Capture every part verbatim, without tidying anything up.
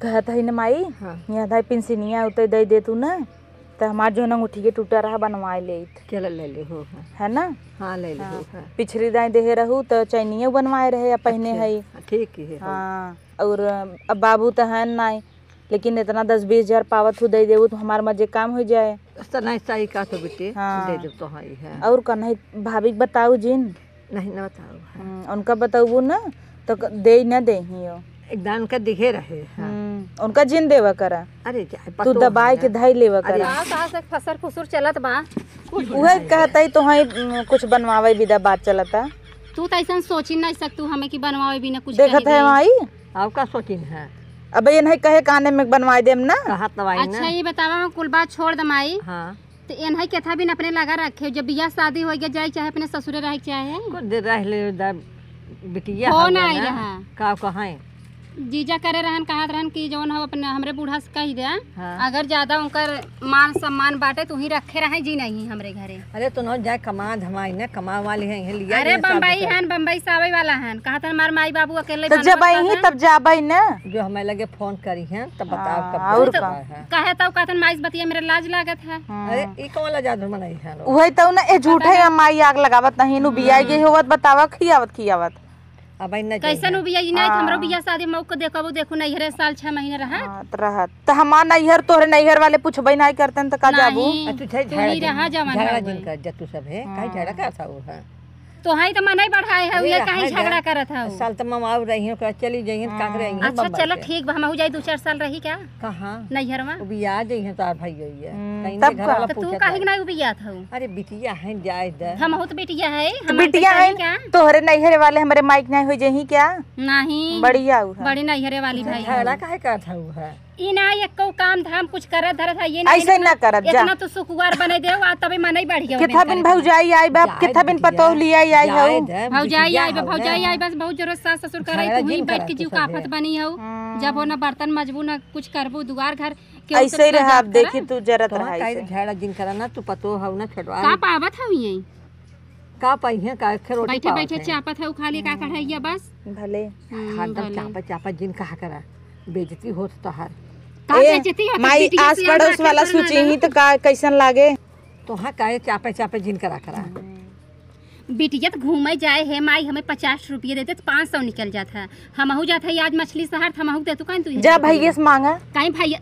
कहत हई न माई, हाँ। यहाँ दाई पिंसिनिया उतै दइ देतू न, त हमार जौन अंगूठी के टूटा रहा बनवाए लेइत। चल ले ले हो, हाँ। है ना? हाँ, ले ले हो, हाँ। हाँ। पिछली दाई देहे रहू त चैनियो बनवाए रहे या पहिने अच्छा, हई। हाँ, ठीक ही है, हाँ। हाँ, और अब बाबू त हन नाई, लेकिन इतना दस बीस हजार पावत हू दइ देबू त हमार मजे काम होइ जाए। त नहीं सही का तो बेटी, हाँ। दे देब तो हई है। और का नहीं, भाभी के बताऊ जिन। नहीं, न बताऊ है। हम्म, उनका बतउबू न, तो क-, देइ न देही हो। एक दान उनका दिखे रहे, हाँ। हम्म, उनका जिन देवा करा। अरे, जाए, तू पतो दबाए है के ना। धइ लेवा अरे। करा। का, कहाँ से फसर फुसुर चलत बा? उहे कहत हई तो हई, उम, कुछ बनवावे बिदा बात चलता। तू तो ऐसन सोची नहीं सकतू हमें कि बनवावे बिना कुछ देखत कहे है दे। माई? आउ का सोचिन है? अब ये नहीं कहे काने में बनवाए देम ना। कहत तो आई अच्छा, ना। ये बतावा, कुल बात छोड़ दे माई। हाँ। तो एनहई केथा बिन अपने लगा रखे, जब बियाह शादी होइ गया, जाए चाहे अपने ससुरे रहे के चाहे। कुछ देर रह ले, दा-, बिटिया फोन हवे आई ना, रहा। का कहें? जीजा करे रहन, कहत रहन कि जौन हो अपने हमरे बूढ़ा से कह दे, हाँ। अगर ज्यादा उनकर मान सम्मान बाटे, तू ही रखे रहे जी नहीं हमरे घरे। अरे, तो न जाए कमा धमाई ने, कमा वाली है, इहे लिया अरे, ये सब बम्बई सब। हन, बम्बई से आवे वाला हन, कहत हन, "हमार माई बाबू अकेले तो बनवत जब आई ही, हन।" तब जाबई न। जो हमें लगे फोन करी हैं, तब बताओ हाँ, कब और जाए का? है। कहे तो कहत हन, "माई से बतिया मेरे लाज लागत है।" हाँ। अरे, ई कौन लाज आदमी बनाई है लोग? उहे तो न, ए झूठे बतावा। या माई आग लगावत नहीं, नु बियाह हाँ। गई होवत, बतावा, खियावत, खियावत। अब आई न कैसन जाइए। उ बियाह, ई नहीं, हाँ। हमरो बियाह शादी मौका देखबो, देखू, नैहरे साल छह महीने रहा। हाँ, त रहत। त हमार नैहर तोहरे नैहर वाले पूछबे नाहीं करतन त का जाबू? नहीं, आ, तू झ-, तू झगड़ा ही जिन, रहा जवन झगड़ा हवे। जिन कर जा तू सब है। काहे हाँ। झगड़ा करत हऊ है? तोहई त मनई बढ़ाए हऊ, अरे ये काहे रहा जा। झगड़ा करत हऊ? साल त ममाऊ रही हो, चली जइहन, हाँ। काकरे अइहन अच्छा, बम्बई चलो से। ठीक बा, हमहू जाई दू चार साल रही का? कहाँ? नैहरवा। उ बियाह जइहन तोहार भइया। हम्म, नहीं तब घर का? वाला त तू पूछत काहे है। के नहीं बियाह हऊ? अरे बिटिया है, जाए दे। हमहू त बिटिया है, त हम बिटिया तो है, कहीं का? तोहरे नैहरे वाले हमरे माइक नहीं हो जही क्या? नहीं। बढ़िया हऊ है। बड़ी नैहरे वाली भाई झगड़ा है। काहे करत हऊ है? ई ना एको काम धाम कुछ करत धरत है, ये ना ऐसे इतना, ना करत, जा। इतना तो सुकुवार बने देउ, आ तबे मनई बढ़ गया केथा बिन भौजाई आई बाप, जा केथा बिन बिटिया, पतोह लिया आई जाए हऊ। दे, भौजाई बिटिया आई बा, हऊ भौजाई है। आई बस, बहुत जरूरत सास ससुर करे, झगड़ा तू ही जिन बैठ के करत जीव का आफत है। बनी हऊ। हाँ। जब हो ना बर्तन मजबू ना कुछ करबू, दुआर घर के ऐसे ही उतरत रहा, आप जात देखी करा। तू जरत तोहार रहा काहे ऐसे। झगड़ा जिन करा ना, तू पतोह हऊ ना छटवा। का पावत हऊ ये? का पाई है, का एक रोटी बैठे पावत बैठे है। चापत है, उ खा लिए का कढ़ाइया बस। भले। हम्म, हरदम भले। चापत चापत जिन कहा करा, बेइज्जती होत तोहार। का ए, बेइज्जती होत? माई, बिटिया आस से पड़ोस हमरा वाला के सोची ना ही तो का, कैसन लागे? तोहार काहे चापे चापे जिन करा करा। बिटिया त घूमे जाए है माई, हमें पचास रुपये देते तो पाँच सौ निकल जात है। हमहू जात है आज मछली शहर, त हमहू देतू काहे तू जा भैया से मांगा। काहे भैया,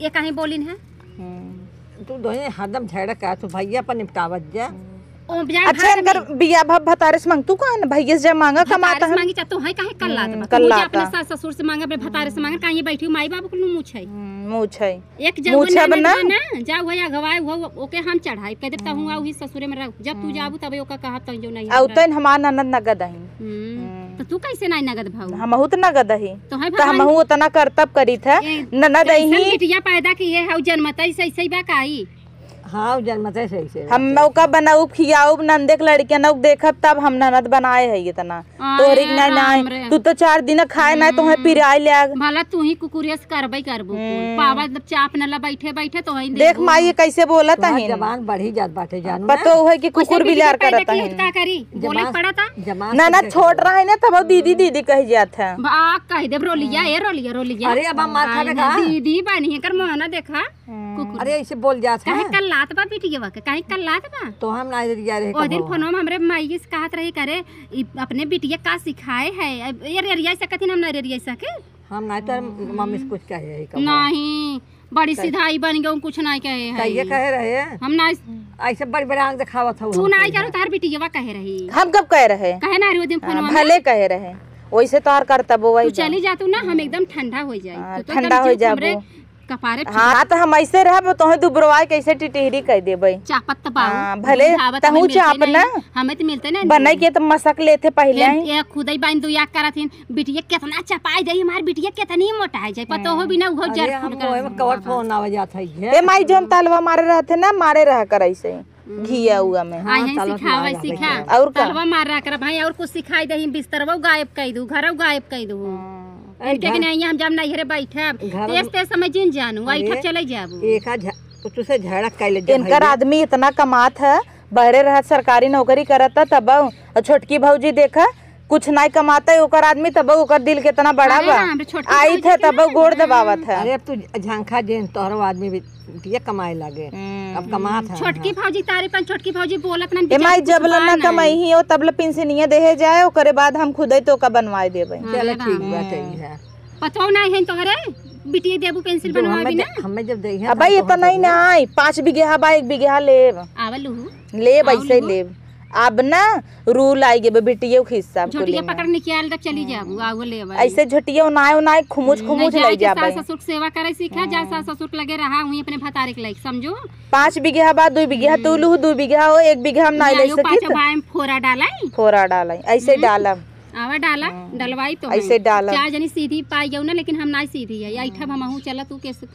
ये काहे बोलिन है? हम्म। तू दोहे हरदम झगड़ा का, तू भैया पर निपटावत जा। ओ, जा अच्छा, भा इनकर दे। बिया भा भतारे से मांग, तू कौन भैया से जा मांगा, कमाता भतारे से है। मांगी, चाहे तोहे काहे कल्लात हम्म, बा। तू जा कल्लात अपने बा। सास ससुर से मांगा, अपने भतारे से मांगा, काहे ये बैठी माई बाबू को मुँह छै। हम्म, मुँह छै। एक जब मुँह छै ननद बना। बा ना, जा हुआ या गवाए हुआ, ओके हम चढ़ाई, कह देता हूँ, हम्म। आ वही ससुरे में रह। जब तू हम्म। जाबू तबे ओका कहब तहीं जो नहीं आ उतन हमार ननद नगद अही। हम्म। हम्म। तो तू कैसे नहीं नगद भाऊ? हमहू त नगद अही। तो है त भगवान। हमहू उतना करतब करीत है। ए, ननद कैसन अही। बिटिया पैदा किए है, जन्मत ऐसे, ऐसे ही बा काई? हाँ, जन्मत ऐसे, ऐसे हम बात है। ओका बनाउब, खियाउब, नंदे के लड़कियन ओक देखब, तब हम ननद बनाए है इतना। आए तोहरी के ना, ना, राम रे। तू तो चार दिन खाए ना, तोहे हम्म। पिराए ले आग। भला तू ही कुकुरियस करबे करबू कुल। हम्म। पावा जब चाप नला बैठे बैठे तो वहीं देख देबू। माई, ये कैसे बोलत तोहार अहिन? जबान बढ़ी जात बाटे, जानू ना? पतो है कि कुकुर बिलार करत अहिन। का करी? बोले जबान, पड़ता? जबान ना, ना, से छोट रहे ना, तब दीदी, दीदी कह जात है। बा, कह देब रोलिया, हम्म। ए रोलिया, रोलिया। अरे, अब हम मार खाबे का? दीदी बनी है, कर मोहना देखा। हम्म। कुकुर। अरे, ऐसे बोल जात काहे है? कल्लात बा बिटिया के? काहे कल्लात बा? तो हम ना रिया रहे ओ दिन कबो। फोनवा में हमरे माई से कहत रही, करे, "ई अपने बिटिया का सिखाए है? अब ये रिया सकत ही, हम ना रिया सके।" हम ना तो हम्म। मम्मी से कुछ कहे है कबो। नहीं, बड़ी कहे। सिधाई बन गई, कुछ नहीं कहे है। तो ये कहे रहे? हम ना ऐसे बड़ी बड़ी आंख दिखावत हो तू हमके। नहीं करो, तार बिटिया कहे रही। हम कब कहे रहे? कहे ना रही वो दिन हाँ, फोनवा में। भले कहे रहे। वैसे तो आर करतबो तू वही बा। चली जा तू ना, हम एकदम ठंडा हो जाए। हाँ, तू तो ठंडा एकदम हो चुप हमरे जाबो। कपारे हाँ, फिर। तो हम ऐसे रहब, तोहे दुबरवाए कैसे टिटिहरी कह देबै। चापत त बाऊ, हाँ, भले बुझावत तहू हमें मिलते चाप नहीं, ना। हमें तो मिलते नहीं। बनई के तो मसक लेते पहिले ए, ही। ए, खुदई बाइन दुआ करत हिन, बिटिया कितना चपाई दे, हमार बिटिया कितनी मोटाई जाए, पतो हो हम्म। बिना उहो अरे, जर हम फूट ओए में करत कवर हिन। फोन आवे जात है, ये। ए माई, जोन तलवा मारे रहते ना, मारे रहा कर ऐसे ही। हम्म। घिया उआ में। हाँ, आई हैं तलवा सिखावे, मार रहा सिखा। है। और का? तलवा मार रहा कर भाई, और कुछ सिखाई दे, बिस्तरवा गायब कर दू, घरवा गायब कर दू। हम्म। इनके अरे के घर नहीं, हम जब नैहरे बैठब, घर तेज तेज समझ जिन जानू, अरे, बैठब चले जाबू। एक आ झ-, तुसे झगड़ा कर ले जब इनकर भैया। आदमी इतना कमात है, बहरे रहत सरकारी नौकरी करत है, तब और छोटकी भौजी देखा, कुछ नाई कमाता है ओकर आदमी, तब ओकर दिल कितना बड़ा अरे बा। राम रे, छोटकी आई भौजी थे के तब ना गोड़ है। दबावत है। अरे अब तू झांखा जेन तोहरो आदमी भी ये कमाए लागे। हम्म। अब कमात है। छोटकी भौजी तारी पर छोटकी भौजी बोलत ना ए माई, बिचारी जब कुछ ले बात ना नहीं। कमाई ही हो तब ले पेंशनिया देहे जाए, ओकरे बाद हम खुदे तो का बनवाए देबे। हाँ, चलो रे ठीक राम। बात है। पतौ नहीं है तोहरे बिटिया देबू पेंसिल जो बनवा हमें भी दे-, ना। हमें जब दे अब भाई तो इतना हम ही देबे। ना आई, पाँच बीघा बा, एक बीघा लेब। आवल हूँ। लेब, आओ ऐसे लेबू। लेब। अब ना रूल आई गे बे, बिटियो के हिस्सा झोटिया कुली में। पकड़ निकाल दे, चली जाबू, आओ लेबे। ऐसे झोटिया उनाए, उनाए, खुमुच, हम्म, खुमुच जाए ले के जाबे। सास ससुर के सेवा करे सीखा, जा हम्म। सास ससुर के लगे रहा, वहीं अपने भतारे के लायक समझो। पाँच बीघा बा, दुई बीघा हम्म। तू लूहू, दुई बीघा हो, एक बीघा हम नाई ले आयो पाछो सकित। भाई में फोरा डालाई। फोरा डालाई, ऐसे हम्म। डालब। आवा डाला, हम्म। डलवाई तो ऐसे है। डालब। चार जनी सीधी पाई जाऊ ना, लेकिन हम ना सीधी है, ऐठा हमहू चला तू कैसे।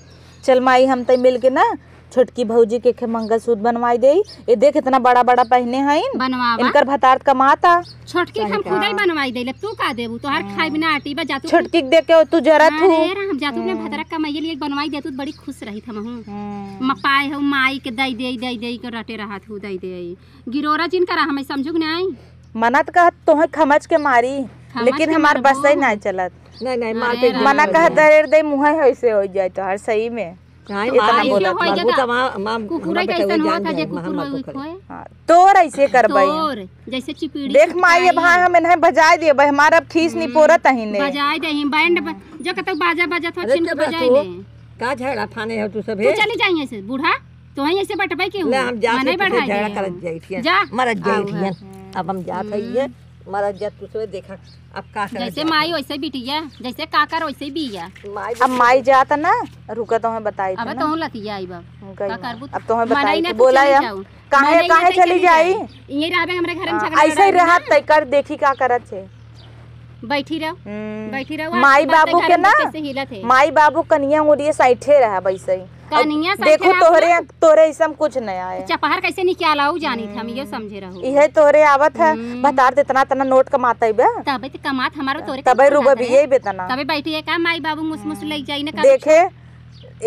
चल माई, हम तई मिल के ना छोटकी भौजी के खे मंगलसूत्र बनवाई देई। ए देख, इतना बड़ा बड़ा पहने हैं। बनवावा। इनकर भतार कमाता। छोटकी के हम सही का। खुदे बनवाई देले, तू का देबू? तोहार हम्म। खाए बिना आटी बा, जा तू। छोटकी के देख के तू जरत हाँ हूँ। रे राम, जा तू अपने हम्म। भतरा कमाइए लिए बनवाई दे, तू बड़ी खुश रही हम हूँ। हम्म। म-, पाए हो माई के दई दे, दई दे के रटे रहत हूँ, दई दे। गिरोरा जिन करा हमें समझू कि नहीं? मना त कहत तोहे खमच के मारी, खमच लेकिन के हमार मारबो। बस ही नहीं चलत। नहीं, नहीं, मार अरे पे राम। मना कहत दरेर दे मुँह है, ऐसे हो जाए तोहार सही में। हाँ, इतना मार बोलत हो मारबू जाता। त माँ, माँ, कुकुर माँ कैसन बेटा हुआ जान था जे जाए, कुकुर माँ हुआ मार हुई पकड़े। खोए? हाँ, तोर ऐसे करबई। तोर जैसे चिपीड़ी देख माई, ये चिपकाई। भाई हम इन्हें बजाए देबे, हमार अब खीस हम्म, निपोरत ही ने। बजाए दे ही, बैंड ब-, जो कतौ बाजा बजत हो, अरे छिन के चुप रह बजाए तू। दे। का झगड़ा फाने हो तू सभे? तू चली जाइए से बूढ़ा, तो वहीं ऐसे बटबे के ले, हूँ। हम जात मने हई, तुझे बढ़ाई झगड़ा दे। करत जाई थी। जा। मरत जाई आऊ थी। है। अब हम जात हई ये, हम्म। मरत जात तू सभे देखा, अब का करत जैसे जात माई हई। वैसे बिटिया, जैसे काकर वैसे बिया। माई अब बेटी माई जात ना, रुका तो हमें बताई अब थी ना। तो लतिया आई बा। गई का ना। करबू? अब तो हमें मनाई बताई ना थी, तो बोला चली या। जाऊ। काहे, मनाई ना काहे तो चली चली जाई? जाऊ। ये रहबे हमरे घर में हाँ, झगड़ा ऐसे ही लड़ाई रहत ना। तय कर, देखी का करत छे। बैठी रहो, हम्म। बैठी रहो, माई आपकी बात बाबू घर के में ना, कैसे हिलत है? माई बाबू कनिया उंगलिये साइठे रहा वैसे ही। कनिया अब साइठे देखो रहा तोहरे, ना। तोहरे ऐसा कुछ नया है। चपहर कैसे निकाला हो जानी थी, हम ये समझे रहो। इहे तोहरे आवत है, हम्म। भतार त इतना, इतना नोट कमाता ही बे। तबे त कमात हमारा तोरे तबे का रुबा लागत भी है? यही बेतना। तबे बैठी है का माई बाबू मुस मुस ले जाई ना, कबे देखे,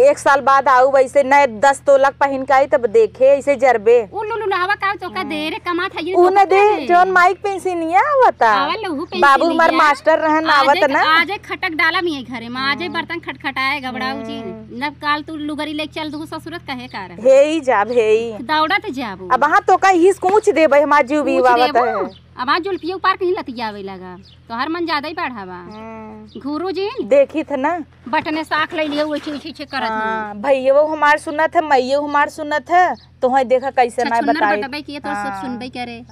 एक साल बाद आऊ वैसे नए दस तोला पहिन के आई, तब देखे ऐसे जरबे। उ लुलु नहवा का तो का दे रे, कमात है ये उ तो न दे, का है? जौन माइक पेंसिनिया आवता। आवा लहू पेंसिनिया। बाबू हमार मास्टर रहन, आजे आवत ना। आजे खटक डाला मिये घरे में, आजे हम्म। बर्तन खटखटाए गबड़ाऊ जी। हम्म। न काल तू लुगरी लेके चल दू ससुरत कहे का रहे। हे ही जाब, हे ही। दौड़त जाबू। अब हाँ तो का हिस कूच देबे, हमार जीव भी कुछ आवत देबू? है। अब आज जुल्फिया उपार कहीं लतियावे लगा। तोहर मन ज्यादा ही बढ़ावा। हम्म। घुरु जी। देखी थे ना। बटने साख ले लिए, उछे, उछे, उछे करत हूँ। हाँ, भैया वो हमार सुनत है, मैया हमार सुनत है, तो है देखा कैसे ना छछुन्नर बताई। बटबे किए तो सब हाँ। सुनबे करे।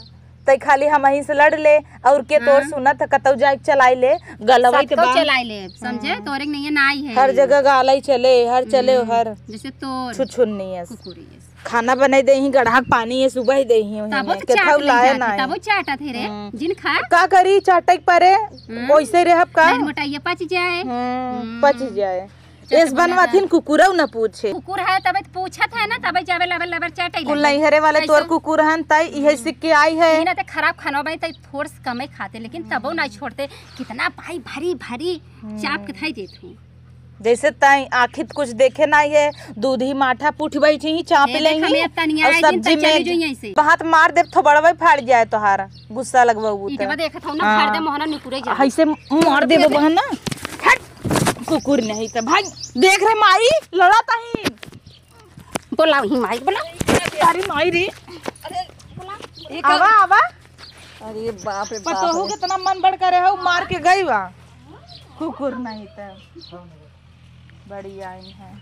तै खाली हम ही से लड़ ले, और के तोर हाँ। सुनत है, कतौ जाए के चलाई ले, गलवई के सबको बा। चलाई ले, समझे? हाँ। तोरे के नहीं है, ना आई है। हर जगह गालई चले, हर चले, हम्म, हर जैसे तोर छुछुन्नी है। कुकुरी है। खाना बनाई दे ही, गढ़ा के पानी ये सुबह ही दे ही, तबो तो के चाट थौ नहीं लाए जाती, ना। तबो चाटत है रे, हम्म। जिन खा। का करी, चाटे के परे, हम्म। ओइसे रहब का? नहीं, मोटाइया पच जाए। हम्म, हम्म। पच जाए। चट एस बना बनवाथिन था। कुकुरौ न पूछे। कुकुर है, तबे तो पूछत है ना, तबे जावे लबर लबर चाटे कुल लगे। नैहरे वाले तोर कैसे? कुकुर हन, तई इहे हम्म। सीख के आई है। इन्हें ते खराब खाना बने, तई थोड़ से कमे खाते, लेकिन तबो नहीं छोड़ते। कितना भाई भारी भारी हम्म। चाप के थाई देत हूँ। जैसे ताई आँखी त कुछ देखे नाई है, दूध ही माठा पुठ बैठी ही चाँप हे ले देख, ही, हमें तनिया और आई दिन सब्जी त चली में जो यहीं से। हाथ मार देब, थोबड़वे फाड़ जाए तोहार, गुस्सा लगवाऊ ईटवा त। देखत हूँ ना, हाँ। फाड़ दे मोहना निकुरे जा। ऐसे मार देबो बहन ना, हट, कुकुर नहीं त भाई, देख रे माई, लड़त ही। बोलाओ ही माई, बोलाओ। अरे माई रे, अरे, बोलाओ। आवा, आवा। अरे बाप रे बाप पतोहू रे। कितना मन बड़ करे हो, मार के गई बा। कुकुर नहीं त बड़ी आइन है।